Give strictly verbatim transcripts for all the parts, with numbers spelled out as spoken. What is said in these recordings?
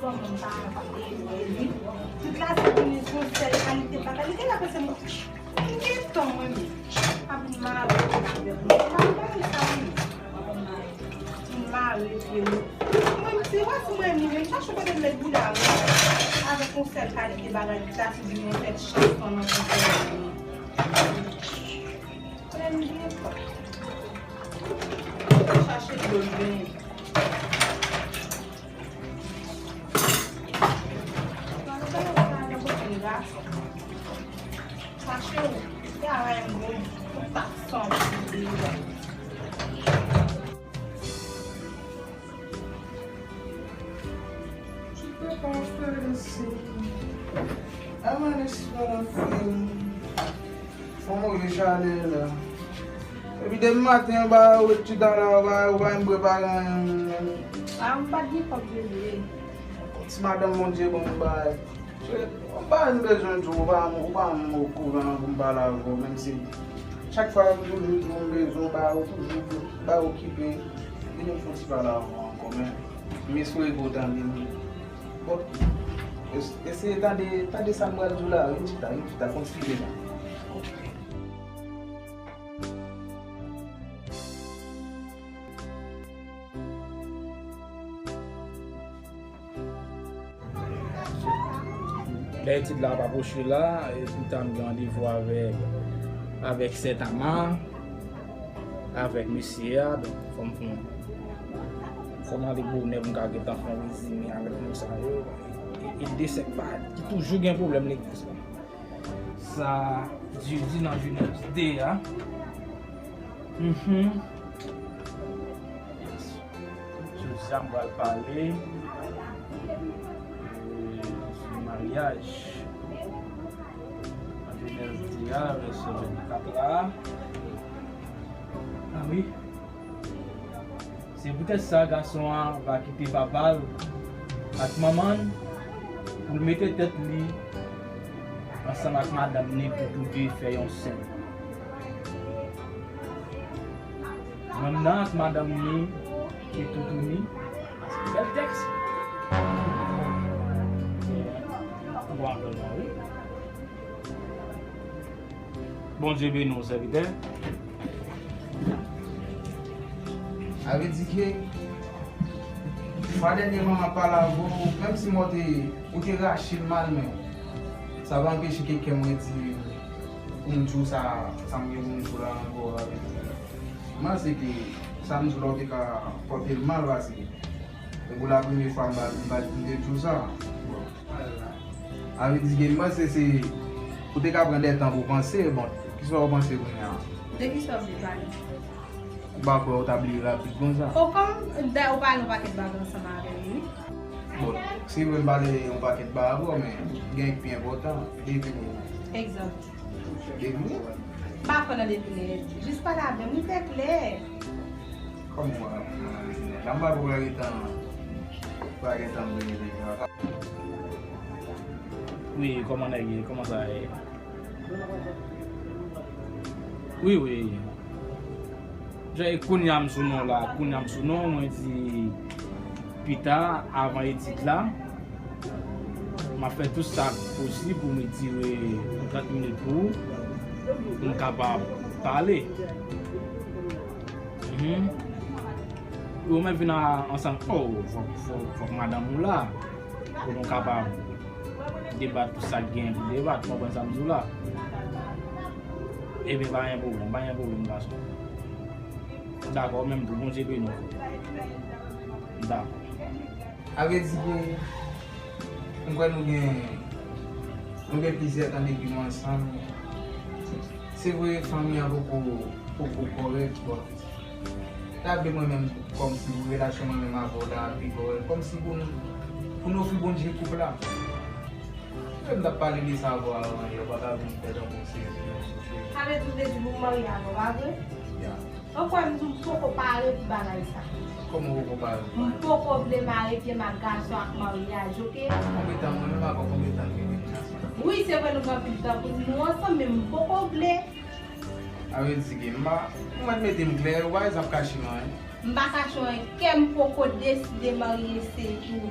Kòman m pa ap ede li? Tout la se pou li, se yon sèl kalite bagay. Li te la panse m, m gen tan mwen menm. Ap mare avèk mwen. M pa konn sa menm. M mare pye m. Mwen, m di, wè, si mwen menm, chache kote m met boul la, avèk yon sèl kalite bagay, tout la se pou yon sèl chans nan konpè. Mwen, m gen tan. Chache dlo l benyen. Chache ou, te a wè m bon, ou pa santi deja. Keep up on furnace. I wanna smell a feeling. Fò move chalè la. Epi depi maten, ba, ou ret chita la, ou pa, ou pa menm prepare anyen. A, m pa t gen kòb bebe. Ti madanm Bondye ban m bay. Se yon bagay m bezwen di w, ou pa, ou pa okouran pou m pale avè w, menm si chak fwa m toujou di w m bezwen w, ba, ou toujou, ba, okipe. Vini m fè yon ti pale avè w ankò, men m espere ke w tande m. Bon, es-, eseye tande, tande sa m pral di w la, vin chita, vin chita, kontinye la. Lè etid la ap apwoche la, e pita m gen randevou avèk, avèk sè Tama, avèk mesye a, donk fò m fè yon, fò m ale bonè pou m ka gentan fè yon rezime avèk moun sa yo. E, e de sèk pa ki toujou gen pwoblèm legliz la. Sa, jodi nan Jenèz de a. Mhm. Jodi a, m pral pale, e, sou maryaj. Nan Jenèz de a, vèsè vennkat la. A wi. Se poutèt sa, gason an va kite papa l ak manman l pou l mete tèt li ansanm ak madanm li pou tou de fè yon sèl. Manman nan ak madanm li e toutouni. Bèl tèks. Bon, anpil non, wi. Bondye beni w, sèvitè. A vle di ke fwa dènyèman m ap pale avè w, menm si mwen te, ou te rache m mal, men sa pa anpeche ke kè m redi pou m di w sa, sa m gen pou m di w la ankò. A vle di, m panse ke sa m di w la, ou te ka pòte l mal, paske depi la premye fwa m pa, m pa, m te di w sa. A vle di ke m panse se, ou te ka pran de tan pou w panse, bon, kisa w panse kounye a? De kisa w vle pale? Ou pa kwè ou ta bliye rapid konsa? O, kòm dayè ou pale yon pakèt bagay ansanm avè m, wi. Bon, se vre m pale yon pakèt bagay avè w, men gen yon ki pi enpòtan, devine. Egzanp. Devine? M pa fò nan devine. Jis pale avè m, wi, fè klè. Kòman w ap pran la? M pa pou pa gen tan, pa gen tan mwen deja. Wi, kòman nèg ye? Kòman sa ye? Wi, wi. Jay, kounye a m sou non la, kounye a m sou non, mwen di pita, avan etid la, m ap fè tout sa k posib pou m retire trant minit pou ou, pou m kapab pale. Mhm. Ou menm vin a, ansanm, oh, fòk, fòk, fòk madanm ou la, pou nou kapab debat tout sa k gen pou debat, ou konprann sa m di w la? Ebyen, pa gen pwoblèm, pa gen pwoblèm, gason. Dakò, menm tou, Bondye beni w. Dakò. A vle di ke m kwè nou gen, nou gen plizyè tan depi nou ansanm. Se vre, fanmi an poko, poko kòrèk, bon. Ta vle mwen menm, kòmsi pou relasyon mwen menm avè w la pi kòrèk, kòmsi pou nou, pou n ofri Bondye koup la. Mwen menm t ap pale de sa avè w avan yè, w pa ka vin pèdan pou sezi yon sou sezi. Sa vle di w te di pou m marye avè w, pa vre? Ya. Ou kwè m di w m poko pare pou bagay sa? Kòman ou poko pare pou bagay sa? M poko vle mare pye m ak gason ak maryaj, oke? Konbyen tan, mwen menm avè w, konbyen tan nou gen depi nou ansanm? Wi, se vre nou gen anpil tan pou nou ansanm, men m poko vle. A vle di ke m pa, ou mèt mete m klè, ou pa bezwen ap kache m anyen. M pa kache w anyen, kè m poko deside marye, se tou.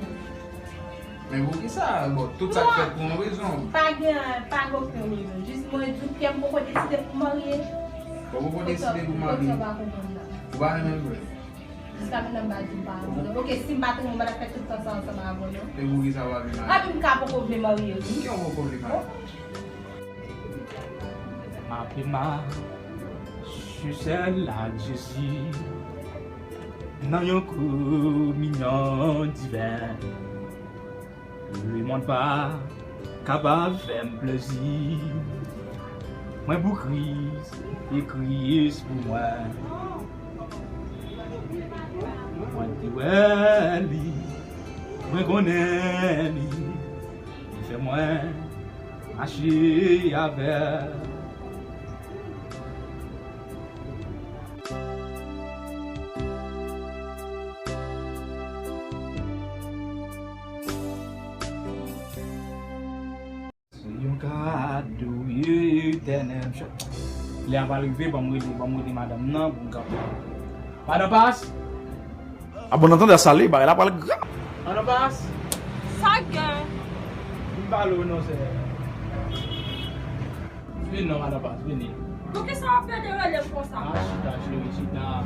Men poukisa? Bon, tout sa k fèt pou yon rezon. Pa gen, pa gen okenn rezon. Jis mwen di w, Pyè, m poko deside pou marye. Ou poko deside pou marye? Ou pa renmen l vre? Jiska mentnan m pa di m pa renmen l. Ok, si m pa t renmen w, m pa t ap fè tout tan sa ansanm avè w, non. E poukisa w pa vle marye? Epi m ka poko vle marye, wi. Ki w poko vle marye? M ape mache sèl ak Jezi nan yon kominyon diven. Lemonn pa kapab fè m plezi. Mwen pou Kris e Kris pou mwen. Mwen te wè li, mwen konnen li. Li fè mwen mache avè l. Se yon kado etènèl. Lè a pral rive, ban m rele, ban m rele madanm nan pou m kapab. Madanm Pas! A bon, nan tande sa li, bagay la pral grav. Madanm Pas! Sa gen? Vin pale w non, sè. Vin non, Madanm Pas, vini. Poukisa w ap pede rele m konsa? Ah, chita, cheri, chita.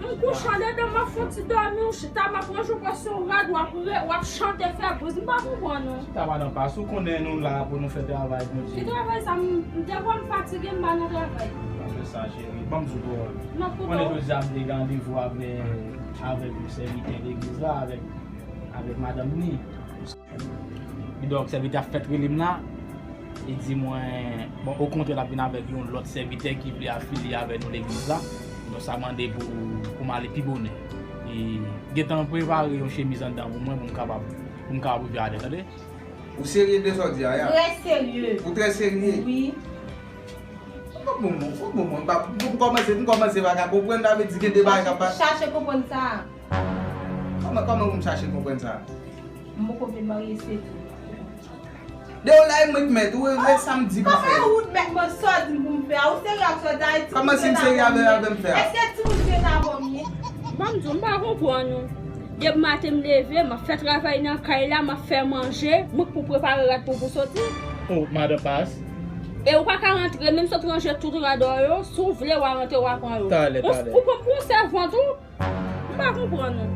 M kouche andedan, m ap fè yon ti dòmi, w chita, m ap pran jou pran se yon rad, w ap re, w ap chante, fè briz, m pa konprann ou. Chita, Madanm Pas, ou konnen nou la pou nou fè travay Bondye. Ki travay sa? M, m te kwè m fatige, m pa nan travay. Pa fè sa, cheri, ban m di w pawòl. Konnen jodi a m te gen randevou avè, avèk yon sèvitè legliz la, avèk, avèk madanm li. Kidonk, sèvitè a fèk rele m la, li di mwen, bon, okontrè, l ap vin avèk yon lòt sèvitè ki vle afilye avè nou legliz la. Donk, sa mande pou, pou m ale pi bonè. E gentan prepare yon chemiz anndan pou mwen, pou m kapab, pou m kapab rive alè, tande? Ou serye de sa w di a, ya? Trè serye. Ou trè serye? Wi. Bon, bon, bon, bon, bon, m pa, m kòmanse, m kòmanse pa ka konprann, sa vle di gen de bagay k ap pa- Chache konprann sa. Kòman, kòman pou m chache konprann sa? M poko vle marye, se tou. De w la, e mwen k mèt, ou e sa m di pou fè. Kòman ou t mèt, mwen sa w di m pou m fè a? Ou serye ak sa w di a? Kòman si m serye avè, avè m fè a? Èske timoun se ta bon ye? Ban m di w, m pa konprann ou. Depi maten m leve, m ap fè travay nan kay la, m ap fè manje, mwen k pou prepare rad pou, pou soti. Oh, Madanm Pas. E ou pa ka rantre, menm si w t ranje tout rad ou yo, si w vle, w a rantre, w a pran yo. Talè, talè. Ou pran m pou yon sèvant ou? M pa konprann ou.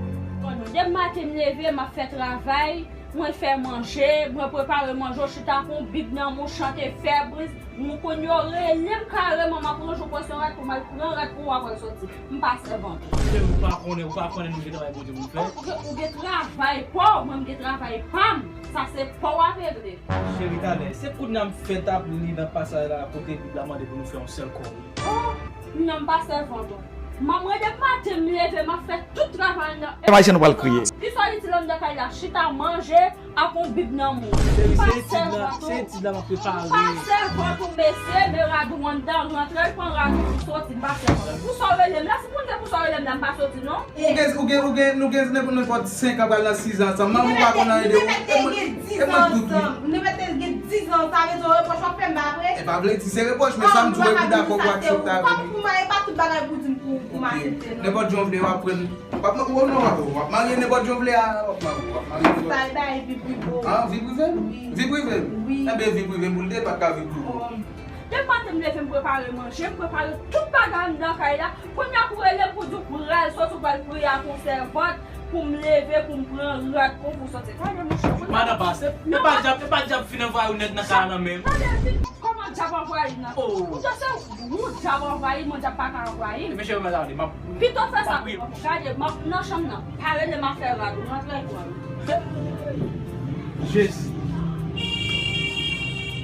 Depi maten m leve, m ap fè travay, mwen fè manje, mwen prepare manje, w chita ak yon bib nan men w, chante, fè briz. Mwen konn yo rele m kareman, m ap pran jou pran se yon rad pou m al pran rad pou w apre l soti. M pa sèvant ou. Cheri, ou pa konnen, ou pa konnen nou gen travay Bondye pou nou fè. Ou gen, ou gen travay pa w, mwen m gen travay pa m. Sa se pa w ap regle. Cheri, talè, se kounye a m fèk ap li nan pasaj la kote Bib la mande pou nou fè yon sèl kò. Oh, non, m pa sèvant ou. M ap mande maten m leve, m ap fè tout travay nan. Pèp ayisyen nou pral kriye. Kisa w itil anndan kay la? Chita manje ak yon bib nan men w. Cheri, se etid la, se etid la m ap prepare. M pa sèvant ou, mesye, men rad ou anndan, rantre l pran rad ou pou soti, m pa sèvant ou. Pou sa w rele m la, si pou n te pou sa w rele m la, m pa soti non. Ou gen, ou gen, ou gen, nou gen nenpòt, nenpòt senk an pral nan sizan ansanm. Manman w pa konn anyen de ou. E mwen, e mwen tout wi. Nou mete gen diz an, sa vle di yon repwòch w ap fè m pa vre? E pa vle di se repwòch, men sa m di w e pou dakò pou aksepte avè m. Kòm pou mwen, e pa tout bagay pou di m pou, pou m aksepte non. Nenpòt jan w vle, w ap pran, w ap, ou non, w ap, w ap marye nenpòt jan w vle a, w ap marye, w ap marye nenpòt. Sa e bay vi prive w. Ah, vi prive m? Wi. Vi prive m? Wi. Enben, vi prive m pou l te pa t ka vi prive w. Depi maten m leve, m prepare manje, m prepare tout bagay anndan kay la. Kounye a pou rele m pou di w pral soti, w pral priye ak yon sèvant pou m leve, pou m pran rad pou m pou soti. Gade monchè, kounye a. Madanm Pas, e pa dyab, e pa dyab fin anvwayi w nèt nan kay la nan men m. Gade, kòman dyab anvwayi nan? Oh. Ou se ou dyab anvwayi, mwen dyab pa ka anvwayi. Mesye, mwen la, m ap Pito fè sa pou mwen. Gade, m ap nan chanm nan. Pa rele m ap fè rad ou, rantre pran. Jezi.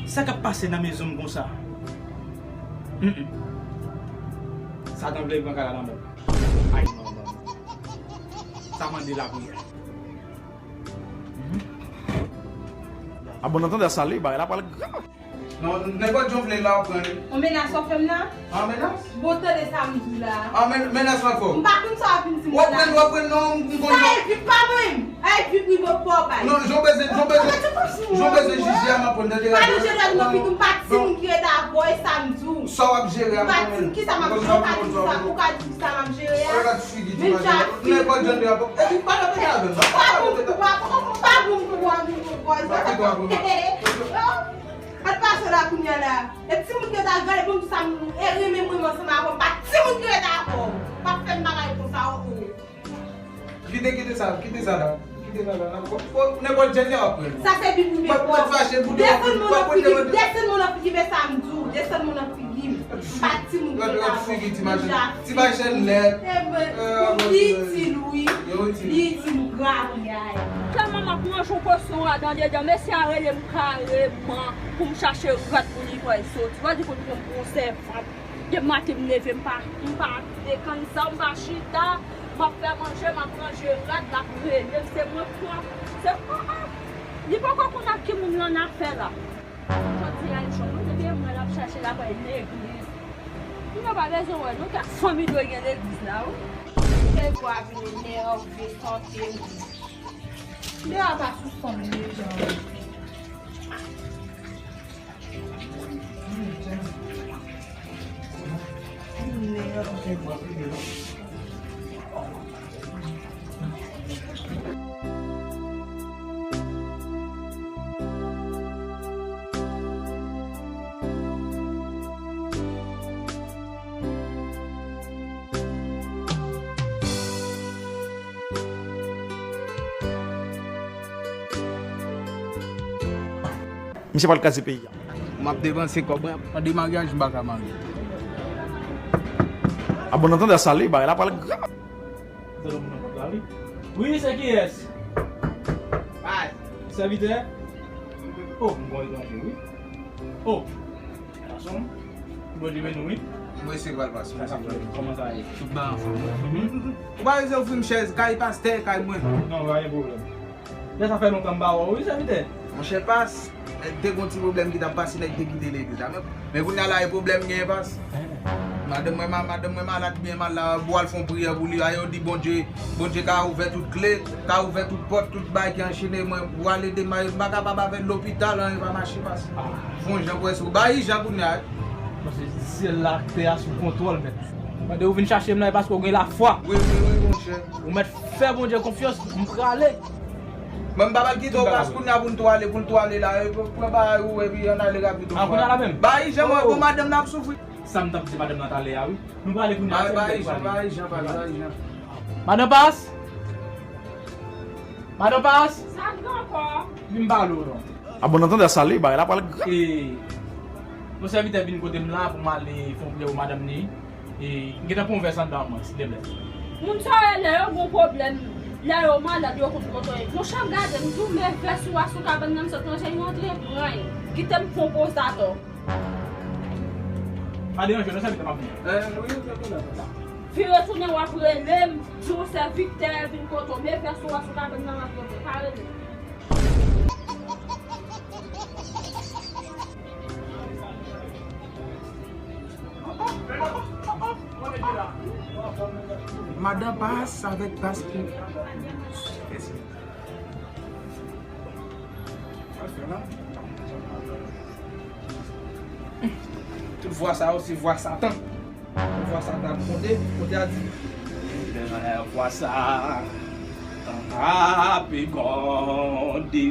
Sa k ap pase nan mezon m konsa? Mm, mm. Satan vle pran kay la nan men m. Ay, non, non, non. Sa mande lapriyè. Mhm. A bon, nan tande sa li, bagay la pral grav. Non, nenpòt jan w vle la, w pran li. On menas w ap fè m la? An menas? Bon, tande sa m di w la. An men-, menas lan fò. M pa konn sa w ap vin di m la. W ap pran, w ap pran, non, m konn. Sa e vi pa mwen. Ay, vi prive pa w bay. Non, jan w bezwen, jan w bezwen, jan w bezwen jije a, m ap pran tande. Pa manje dwèt nan figi m, pa timoun ki rete avè w, e sa m di w. Sa w ap jere a, m konnen. Kisa m ap jere, ou ka di m sa, ou ka di m sa m ap jere a. Menm jan ak fi. Nenpòt jan de rapò. Epi, pa repete avè m, non. Pa bon pou, pa bon pou, pa bon pou, pa bon pou. Al pase la kounye a la. E timoun ki ret al gade pou m di sa m e renmen mwen ansanm avè w. Pa timoun ki ret avè w. Pa fè m bagay konsa, oh, oh. Kite, kite sa, kite sa la. Kite sa la. N ap, fò, nenpòt jan w ap pran. Sa se bi pou nenpòt. Desann mwen nan figi m, desann mwen nan figi m, e sa m di w, desann mwen nan figi m. Pa timoun ki ret avè w. Ti machann lèt. Li itil, wi. Li itil, grav, yay. Sèlman m ap manje yon pòsyon adan dedan, mesye a rele m kareman pou m chache rad pou li fè l soti. Wè di konn pou m pran sèvant. Depi maten m leve, m pa, m pa dekann zam, m pa chita, m ap fè manje, m ap ranje rad, l ap rele m, se mwen k pran, se, oh, oh. Li poko konn ak ki moun l annafè la. Jodi a, l jwenn mwen, depi mwen l ap chache l ap al legliz. Moun yo pa bezwen wè non, kèk fanmi dwe gen legliz la, wi. Kèk vwa vin enève sante m. Deja pa sou fòm deja. Misye pral kraze peyi a. M ap depanse kòb mwen, an de maryaj m pa ka marye. A bon, nan tande sa li, bagay la pral grav. Wi, se kiyès? Sèvitè? Oh, m konn etranje, wi. Oh, gason, Bondye beni w, wi. Mwen se pral pase. Sa k ap fèt? Kòman sa ye? Tout bagay anfòm, wi. Ou pa bezwen ofri m chèz, kay pastè, kay mwen. Non, pa gen pwoblèm. Lè sa fè lontan m pa wè w, wi, sèvitè. Monchè, pas, te gon ti pwoblèm ki t ap pase, nèg te kite legliz la. Men, men kounye a la, e pwoblèm gen, pas. Madanm mwen ma-, madanm mwen malad byen mal la, pou al fè yon priyè pou li. A yo di Bondye, Bondye ka ouvè tout kle, ka ouvè tout pòt, tout bagay ki anchene. Mwen, pou al ede m, m pa kapab avè l lopital, anyen pa mache, pas. Fè yon jan pou wè si w bay jan kounye a. Paske syèl la ak tè a sou kontwòl, mèt. Mande ou vin chache m la, e paske ou gen lafwa. Wi, wi, wi, monchè. Ou mèt fè Bondye konfyans, m prale. Mwen, m pa pral kite w, pas, kounye a pou n tou ale, pou n tou ale la, e, pran bagay ou, epi ann ale rapid. A, kounye a la menm? Bay jan, mwen, bon, madanm nan ap soufri. Sa m t ap di madanm nan talè a, wi. Nou prale kounye a, bay jan, bay jan, bay jan. Madanm pas! Madanm pas! Sa k gen ankò? Vin m pale w non. A bon, nan tande sa li, bagay la pral grav. E, yon sèvitè vin kote m la pou m ale fè yon priyè pou madanm ni. E, m gentan pran yon vès anndan mwen, silteplè. Moun sa yo, lè yo gon pwoblèm, lè yo malad, yo konn kote yo ye. Monchè, gade, m di w, men vès ou a sou kabann nan, m sot ranje, m antre pran l. Kite m pran poz atò. Pa deranje w non, sèvitè, m ap vini. Vire tounen, w ap rele m, di w sèvitè vin kote w, men vès ou a sou kabann nan, m ap rele. Pa rele. Madan pas avèk pas pou. Tout vwa sa yo se vwa Satan. Tout vwa Satan ap konte, kote a di. Vwa Satan ap gade,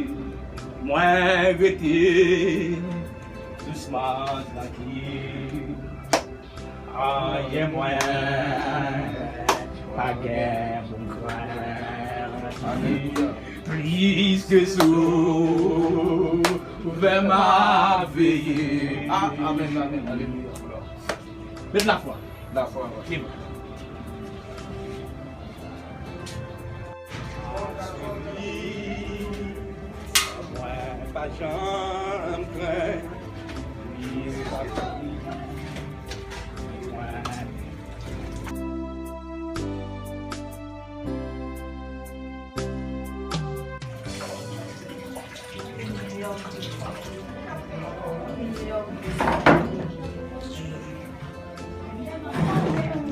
mwen rete dousman, trankil. Anyen mwen pa gen pou m krenn, pliske Sovè m ap veye. A, amèn, amèn, alelouya. Met lafwa. Lafwa, wi. Mwen pa janm krenn.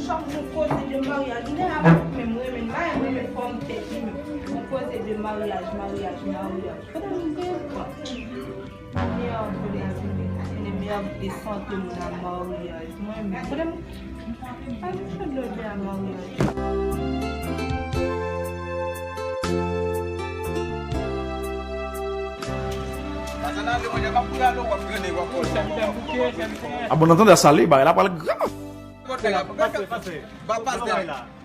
Chak jou koze de maryaj, m gen apèl menm renmen m pa renmen fòm tèt li menm. Mwen koze de maryaj, maryaj, maryaj. Kote m gen pran? Mèvèy de sante m nan maryaj mwen menm. Kote m pa m chèt lòt de a maryaj. A bon, nan tande sa li, bagay la pral grav. Pastè, pastè.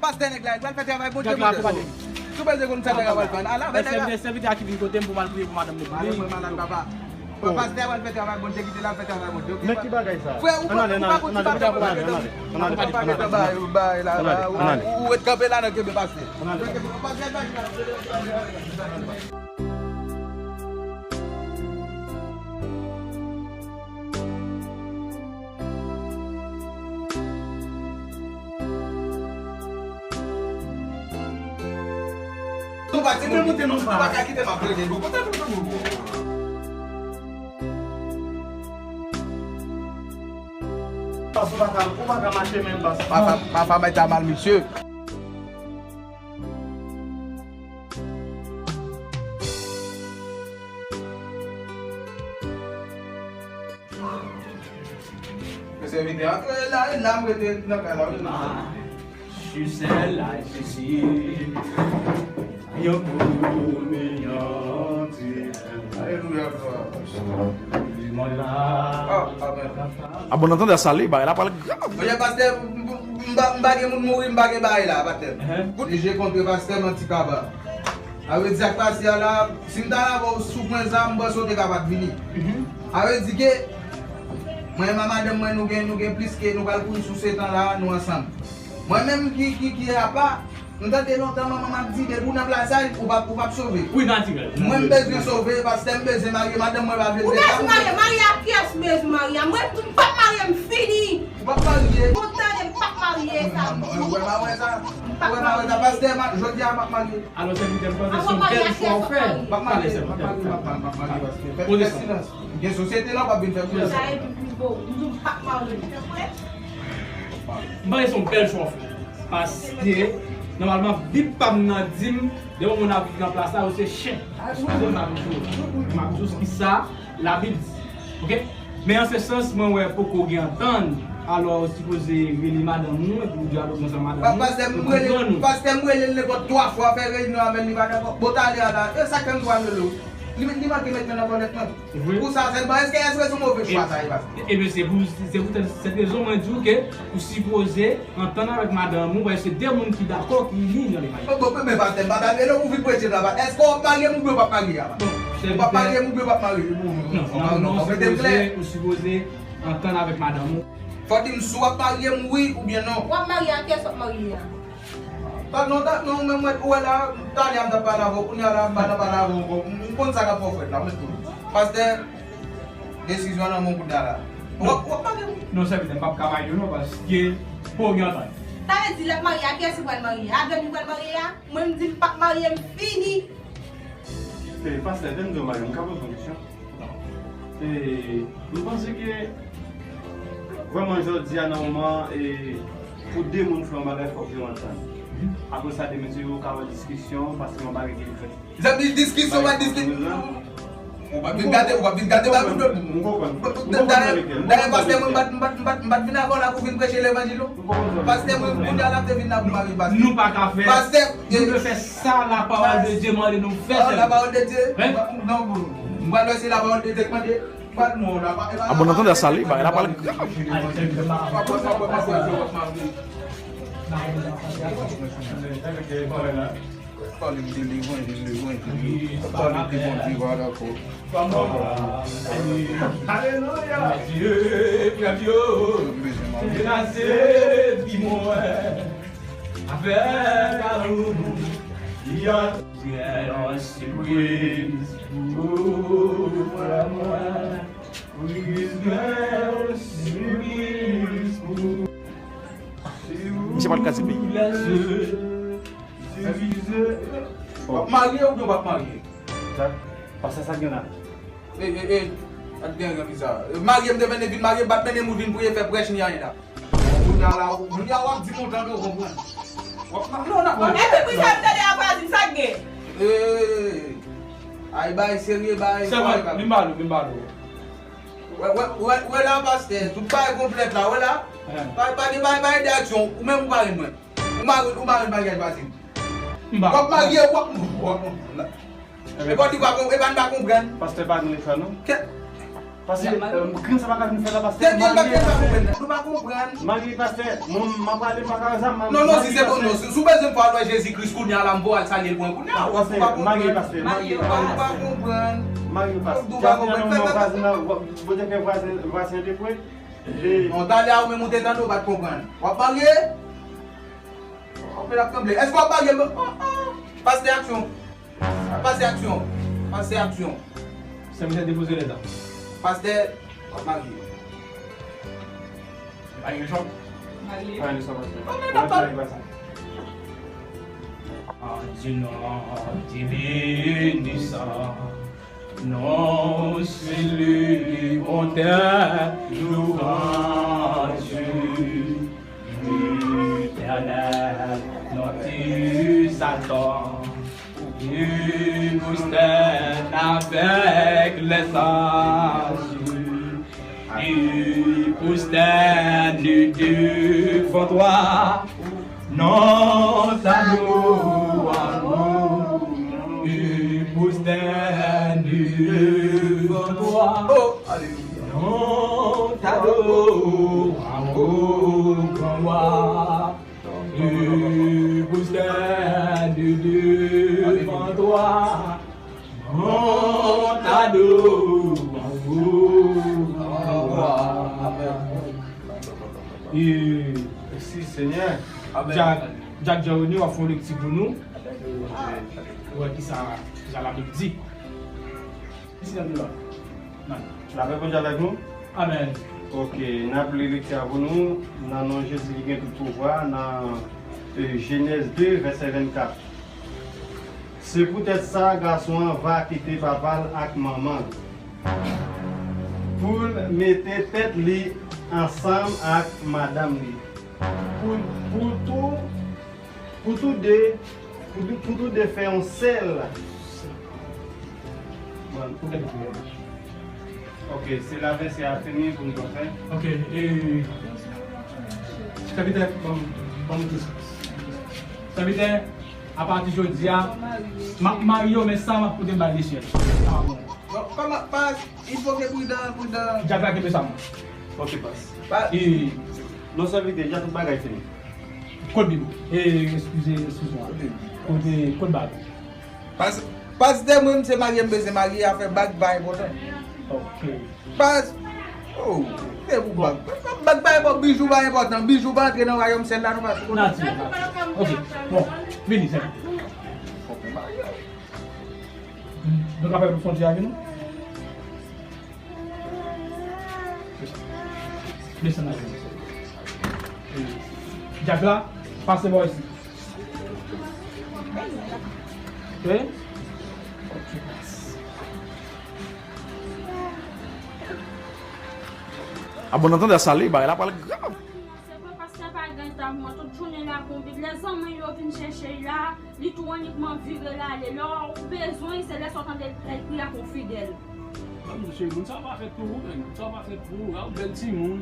Pastè nèg la, li pral fè travay Bondye, mwen. Si w bezwen konn sa nèg la pral fè, ala, men nèg la. Sèvitè a ki vin kote m pou m al priye pou madanm li pou li. Pastè a pral fè travay Bondye, kite l al fè travay Bondye, oke? Men ki bagay sa? Frè, ou pa, ou pa konn ti bagay sa. Ou pa konn ti bagay sa, bay, bay la, ou, ou ret kanpe la nan kenbe pastè. Pastè, bay la. Nou pa di moun moute nou pa ka kite m ap rele nou. Kote nou nou? Ou pa ka, ou pa ka mache menm, bas. Papa, papa, mèt a mal, mesye. Mwen sèvitè antre la, e la m rete nan kay la, wi. Ah, je suis là, je suis yon komedyante. Alelouya, glwa. Mwen la. Ah, amen. A bon, nan tande sa li, bagay la pral grav. Monchè pastè, m, m, m pa, m pa gen moun mouri, m pa gen bagay la, pastè. Koute, je kontre pastè Manti Kaba. A vle di sa k pase a la, si m ta la avè w, si w pran zam, m panse w te ka pa t vini. A vle di ke mwen e madanm mwen, nou gen, nou gen plis ke, nou pral kouri sou sèt an la, nou ansanm. Mwen menm ki, ki, ki apa, m tande lontan manman m ap di, depi w nan plasaj, ou p ap, ou p ap sove. Wi, natirèl. Mwen m bezwen sove, pastè, m bezwen marye, madanm mwen pa vle. Ou bezwen marye, marye ak kiyès ou bezwen marye a? Mwen, m p ap marye, m fini. Ou p ap marye? Ou tande, m p ap marye, sa m di. Ou wè, m wè sa. M p ap marye. Pastè, jodi a, m ap marye. Alò, sèvitè, m panse se yon bèl chwa w fè. M ap marye, m ap marye, m ap marye, m ap marye, pastè. Fè silans. Gen sosyete la, w ap vin fè koze. Sa e pi bon. M di w m p ap marye. M panse se yon bèl chwa w fè. Paske, nòmalman, Bib pa m nan di m, depi yon moun ap viv nan plas la, yo se chen. Eskize m, m ap di w. M ap di w ki sa Labib di. Oke? Men an se sans, mwen wè poko gen antann. Alò, ou sipoze rele madanm ou, epi ou dyaloge ansanm madanm ou. Pastè, m rele, pastè, m rele l nenpòt twa fwa, fè reyinyon avè l, li pa dakò. Bon, talè a la, e sa k fè m pral rele w. Li, li manke met men nan bònèt mwen. Pou sa sèlman, èske, èske se yon move chwa sa ye, pastè? Ebyen, se pou, se pou tèt, sèt rezon mwen di w ke ou sipoze antann avèk madanm ou, paske se de moun ki dakò ki ini nan levanjil. Bon, bon, men pastè, m pa ta rele w pou vin preche la, pa. Èske w ap marye m oubyen w p ap marye a? Ou p ap marye m oubyen w p ap marye m? Non, non, non, ou sipoze, ou sipoze antann avèk madanm ou. Fò w di m si w ap marye m wi oubyen non. W ap marye ak kiyès w ap marye a? Pa non, dat non, men mwen, ou wè la, talè a m t ap pale avè w, kounye a la, m pa nan pale avè w ankò. M, m konn sa k ap fè w frèt la, mwen tou. Pastè, desizyon an nan men w kounye a la. W ap, w ap pale wi. Non, sèvitè, m p ap ka marye w non, paske pou gen antann. Sa vle di, l ap marye a, kiyès li pral marye a? Avè m li pral marye a? Mwen, m di m p ap marye, m fini. E, pastè, lè m di w marye, m ka poze w yon kesyon? E, m panse ke vrèman jodi a nan moman, e, pou de moun fè yon bagay, fòk yo antann. Apre sa, demen di yo ka wè diskisyon, paske yon bagay ki fèt. Zanmi, diskisyon, pa diskisyon. Ou p ap vin gade, ou p ap vin gade bagay pou de moun. Dayè, dayè, pastè, mwen, m pa t, m pa t, m pa t, m pa t vin avè w la pou vin preche levanjil, non. Pastè, mwen, kounye a la, m te vin la pou m marye, pastè. Nou pa ka fè, pastè, nou dwe fè sa la pawòl de Dye mande nou fè sèlman. Pawòl de Dye. Non, m pral wè si la pawòl de Dye k mande. A bon, nan tande sa li, bagay la pral grav. Pale m de levanjil, levanjil. Pale m de Bondye, pa dakò. Alelouya. Dye, frè m yo, te lase vi mwen avèk amou. Yon sipriz pou frè mwen. Yon sipriz pou. Misye pa t ka di peyi. W ap marye oubyen w p ap marye? Sa, pastè, sa gen la? E, e, e, pa t gen anyen ki sa. Marye, m te mennen vin marye, m pa t mennen moun vin priye, fè prèch, ni anyen la. Kounye a la, kounye a w ap di m yon tan ke w konprann. W ap marye, w ap marye. Epi, pou sa m tande a pa di m sa k gen. E, ay, bay serye, bay. Sèlman, vin ba nou, vin ba nou. Wè, wè, wè, wè la, pastè, tout bagay konplèt la, wè la. Pa, pa gen bagay, bagay de aksyon, ou menm ou pa renmen mwen. Ou mare, ou mare bagay pase. M pa. W ap marye, w ap, w ap, E pa di pa konprann, e pa n pa konprann. Pastè pa gen lefè non. Pastè, grenn sa pa ka vin fè la, pastè. Grenn pa, grenn pa konprann. Nou pa konprann. Marye, pastè, mwen, m ap prale, m pa ka zam. Non, non, si se bon, non. Si, si w bezwen pou al wè Jezi Kris kounye a la, m pou al salye l pou mwen kounye a. Pastè, marye, pastè, marye. Nou pa konprann. Marye, pastè. Jodi a nou nan vwazen nan, Bondye fè vwazen, vwazen te pre. Non, talè a ou menm ou te tande, ou pa t konprann. W ap marye? Ou ap tranble. Èske w ap marye? Pastè, aksyon. Pastè, aksyon. Pastè, aksyon. Sèvitè, depoze lèt la. Pastè, w ap marye. Pa gen chòk? Pa gen chòk, pastè. Adye non, Adye beni sa. Non, se li otè louwanj. Letènèl, non ti Satan, ki pwostène avèk lèzanj, ki pwostène devan twa. Non ta louanj, e pwostène devan twa. Oh, alelouya. Non ta louanj, gran wa, e pwostène devan twa. Non ta louanj, gran wa. E, mèsi, Senyè. Amèn. Jack, Jack Jeroni, w ap fè yon lekti pou nou. Amèn. Wè kisa, kisa Labib di. Kisa Labib la? Lapè Bondye avèk nou. Amèn. Ok, n ap li lekti a pou nou, nan non Jezi ki gen tout pouvwa, nan, e, Jenèz de, vèsè vennkat. Se poutèt sa, gason an va kite papa l ak manman l, pou l mete tèt li ansanm ak madanm li, pou, pou tou, pou tou de, pou tou, pou tou de fè yon sèl. Bon, pou tèt li. Ok, se la vèsè a fini pou nou fè. Ok, e, sèvitè, ban m, ban m di sa. Sèvitè, apati jodi a, m ap marye w, men sa m ap pote m bay lesyèl. Sa pa bon. Bon, kòman, pas, il faut que prudent, prudent. Djab la kenbe sa, mwen. Ok, pas. Pas. E, non, sèvitè, deja tout bagay fini. Kot Bib ou? E, eskize, eskize mwen. Kot, kot bag ou? Pas, pastè, mwen, m se marye, m bezwen marye, afè bag pa enpòtan. Ok. Pas, oh, se pou bag. Bag pa enpòtan, bijou pa enpòtan, bijou pa antre nan wayòm syèl la, non, pas. Natirèl, natirèl. Ok, bon, vini, sè. Nou ka fè nou fon ti avè nou? Desann la. Djab la, pase bò isi. Wi? A bon, nan tandans sa, li bagay la pral grav. Se vre, pastè pa gen tan, mwen, tout jounen la, konbit lè zanmi yo vin chèche l la. Li tou annikman vire l ale. Lè w bezwen, se lè sa w tande l, l kriye ak yon fidèl. Mwen, mesye, moun sa pa fèt pou ou, menm. Moun sa pa fèt pou ou. A, ou bèl timoun.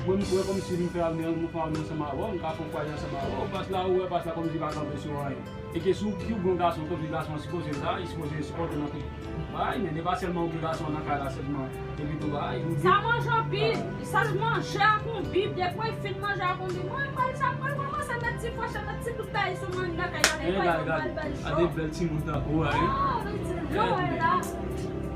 Mwen, m kwè kòmsi m fè avni, m fè avni ansanm avè w, m ka fè yon pwayè ansanm avè w. Pas la, ou wè pas la kòmsi pa kanpe sou anyen. E ke si w, si w gen yon gason, kòmsi gason an sipoze la, li sipoze sipòte nan tout. Bay, men e pa sèlman obligasyon nan kay la sèlman. Epi tou bay, nou di. Sa manje anpil, sa manje ak yon bib, depi w fin manje ak yon bib, mwen, mwen, sa mwen kòmanse met ti fòchèt, met ti bout bay sou mwen nan kay la, men mwen, mwen, bèl, bèl, bèl timoun tankou w, wi. Ah, men ti dlo, wè la.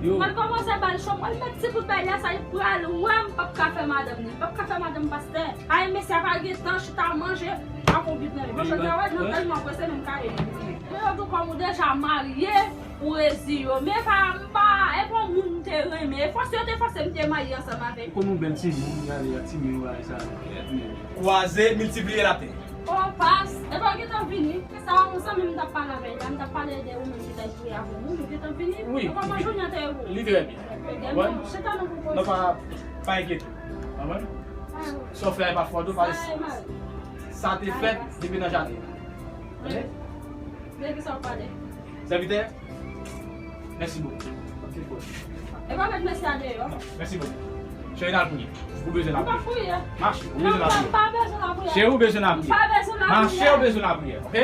Yo. Mwen kòmanse bal cho, mwen met ti bout bay la, sa li pral wè m p ap ka fè madanm li, p ap ka fè madanm pastè. Ay, mesye a pa gen tan chita manje ak yon bib nan men. Mwen, jodi a, wè, nan tèlman prese, men m ka rele. Men yo di w kòm ou deja marye, ou rezi yo. Men pa, m pa, e pa yon moun m te renmen. E fòse yo te fòse m te marye ansanm avè l. Ou konn yon bèl timoun, gade, ak timoun yo, bagay sa yo. Kwaze, miltipliye latè. O, pas, e pa w gentan vini. Se sa, yon zanmi m t ap pale avè l la, m t ap pale de ou menm ki t ap priye avè nou, ou gentan vini. Wi. Kòman jounen te ye pou ou? Li trè byen. Chita nou pou koze. Non, pa, pa enkyete. Konprann? Sa w fè a pa fòt ou, pa, sa te fèt depi nan jaden. Tande? De ki sa w pale? Sèvitè, mèsi bokou. E pa met mesye a deyò. Non, mèsi bokou. Cheri, n al priye. Ou bezwen lapriyè. Mache, ou bezwen lapriyè. Cheri, ou bezwen lapriyè. Mache, ou bezwen lapriyè, oke?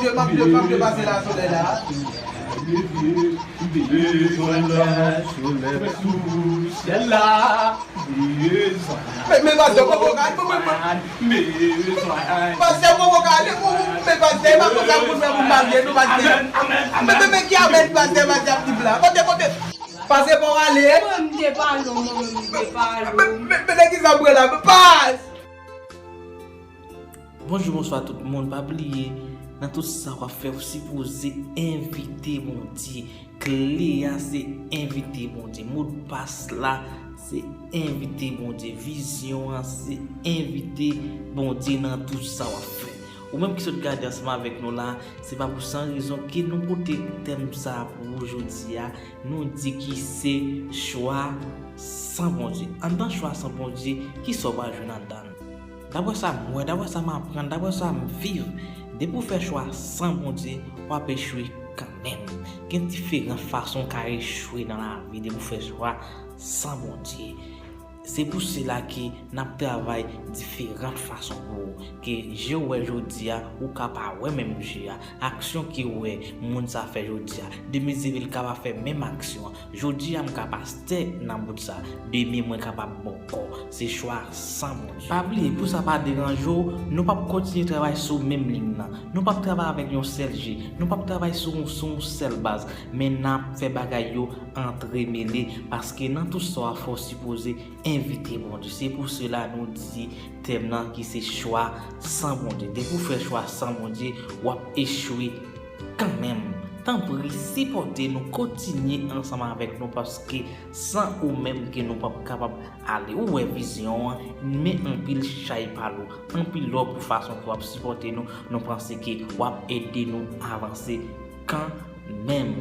jwe, m ap jwe, m ap jwe pase la solèy la. Bezwen lè solèy sou syèl la. Bezwen. Men, men pastè, kòman w ka, men, men, men. Bezwen. Pastè, kòman w ka ale pou, men pastè, e pa konsa pou nou, pou marye nou, pastè. Amèn, amèn, amèn. Men, men, men ki amèn, pastè, pastè ap di la? Kote, kote? Pastè, pa w ale. Mwen, m te pale w, mwen, m te pale w. Men, men, men, men ki sa m pran la? Pas! Bonjou, bonswa tout moun. Pa bliye, nan tout sa w ap fè, ou sipoze envite Bondye. Kle a se envite Bondye. Modpas la se envite Bondye. Vizyon an se envite Bondye nan tout sa w ap fè. Ou menm ki sot gade ansanm avèk nou la, se pa pou san rezon ke nou pote tèm sa a pou ou jodi a. Nou di ki se chwa san Bondye. Anndan chwa san Bondye, ki sa w pral jwenn anndan l? Daprè sa m wè, daprè sa m aprann, daprè sa m viv, depi w fè chwa san Bondye, w ap echwe kanmenm. Gen diferan fason w ka echwe nan lavi depi w fè chwa san Bondye. Se pou sela ke n ap travay diferan fason pou ou. Ke je w wè jodi a, ou ka pa wè menm je a. Aksyon ke w wè moun sa fè jodi a, demen se vre l ka pa fè menm aksyon an. Jodi a m ka pastè nan bout sa, demen mwen kapab bòkò. Se chwa san Bondye. Pa bliye, pou sa pa deranje w, nou p ap kontinye travay sou menm liy nan. Nou p ap travay avèk yon sèl je. Nou p ap travay sou, sou yon sèl baz. Men n ap fè bagay yo antremele, paske nan tout sa w ap fè, w sipoze envite Bondye. Se pou sela nou di tèm nan ki se chwa san Bondye. Depi w fè chwa san Bondye, w ap echwe kanmenm. Tanpri, sipòte nou, kontinye ansanm avèk nou, paske san ou menm ke nou p ap kapab ale. Ou wè vizyon an, men anpil chay pa lou, anpil love pou fason ke w ap sipòte nou. Nou panse ke w ap ede nou avanse kanmenm.